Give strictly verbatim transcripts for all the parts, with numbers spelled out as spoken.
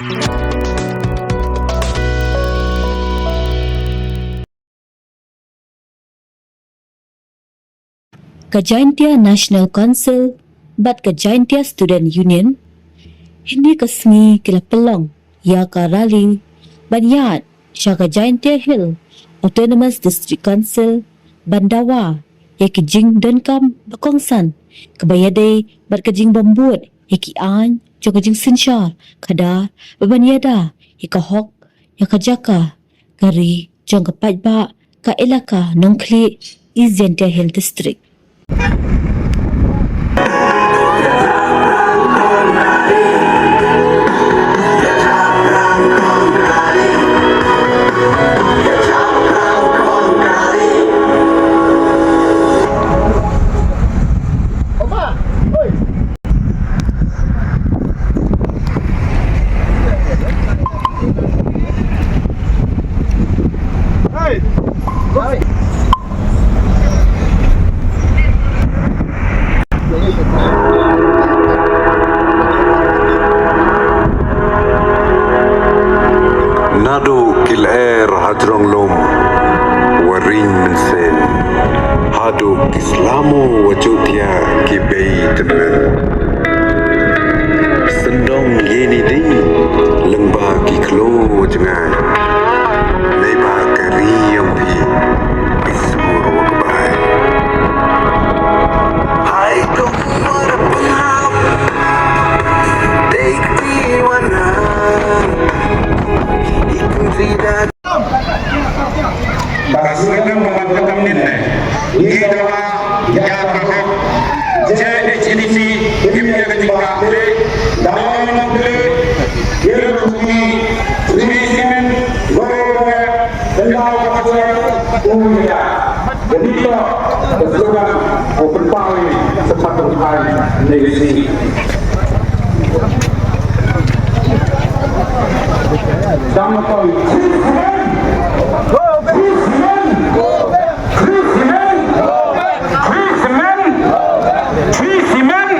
Ka Jaintia National Council bad ka Jaintia Student Union hynne ka sngi ki la pynlong ïa ka rally ban ïaid sha ka Jaintia Hill Autonomous District Council ban dawa ïa ki jingdonkam ba kongsan kaba ïadei bad ka jingbym bud ïa ki aiñ jong ka jingsynshar khadar bad ban ïada ïa ka hok ïa ka jaka ka ri jong ka paidbah ka Elaka Nongkhlieh, East Jaintia Hills District. Naduh ki lyer hajrong lum wa riñ mynsiem, haduh ki slamu wa juh thiah ki bei tymmen. Syndong ïa ini ding lyngba ki khloo jngai. Neibhah ka ri yong phi i sur wa kbai. Hai dong mara pengap dei kti wana. Ikun rida. Ba sngewthuh ba ka kam nin ne. Ngi dawa ïa ka hok. J H A D C kim ïa ka jingkah leh. Dawa ngi nong leh. Ïa ka ngi ri simen. Gore gore. Dawa ka hok. Umi ya. Jadi to. Ka slogan. Ko pynpaw ïa. Sempat pynpaw ïa. Negeri. Dang koi. Three cement! Three cement! Three cement!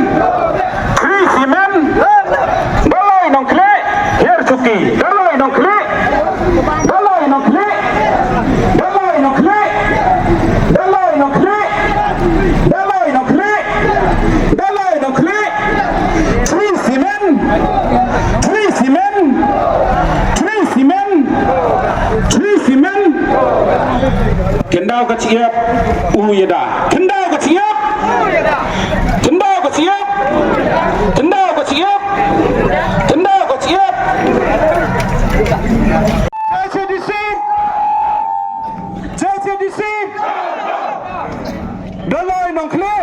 Three cement! Dalai Nongkhlieh, hiar chuki. Dalai Nongkhlieh. Dalai Nongkhlieh. Dalai Nongkhlieh. Dalai Nongkhlieh. Dalai Nongkhlieh. Dalai Nongkhlieh. Three cement. Three cement. Three cement. Three cement. Khyndaw ka jingïap u ïada. Khyndaw ka jingïap. Khyndaw ka jingïap. Khyndaw ka jingïap. Khyndaw ka jingïap. J H A D C. J H A D C. Dalai Nongkhlieh.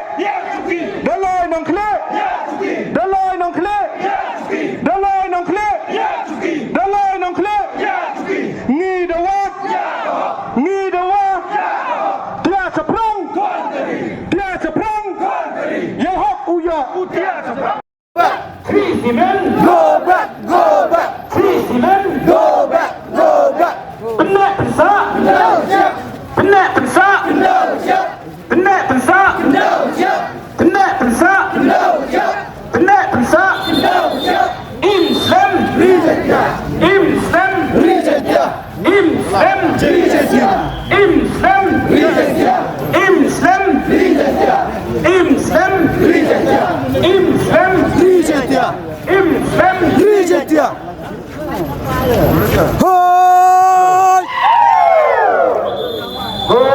Dalai Nongkhlieh. Dalai Nongkhlieh. Dalai Nongkhlieh. Dalai Nongkhlieh. Ngi dawa. Ngi dawa. Tiah chaprang. Tiah chaprang. Ïa hok u ïa. Three cement. Go back, go back. Three cement. Go back, go back. Pynneh pynsah. Pynneh pynsah. Pynneh pynsah. Pynneh pynsah. Pynneh pynsah. Im slem. Im slem. Im slem. Im slem. Im slem. Im slem. Im slem. Im slem. Im slem. Hoi! Hoi!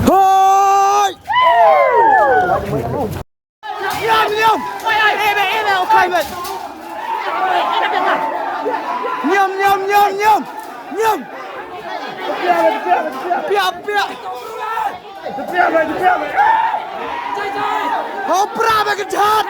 Hoi! Niam, niam. Niam, niam, niam, niam. Niam. Piak, piak. Hau pra ba ka jhat.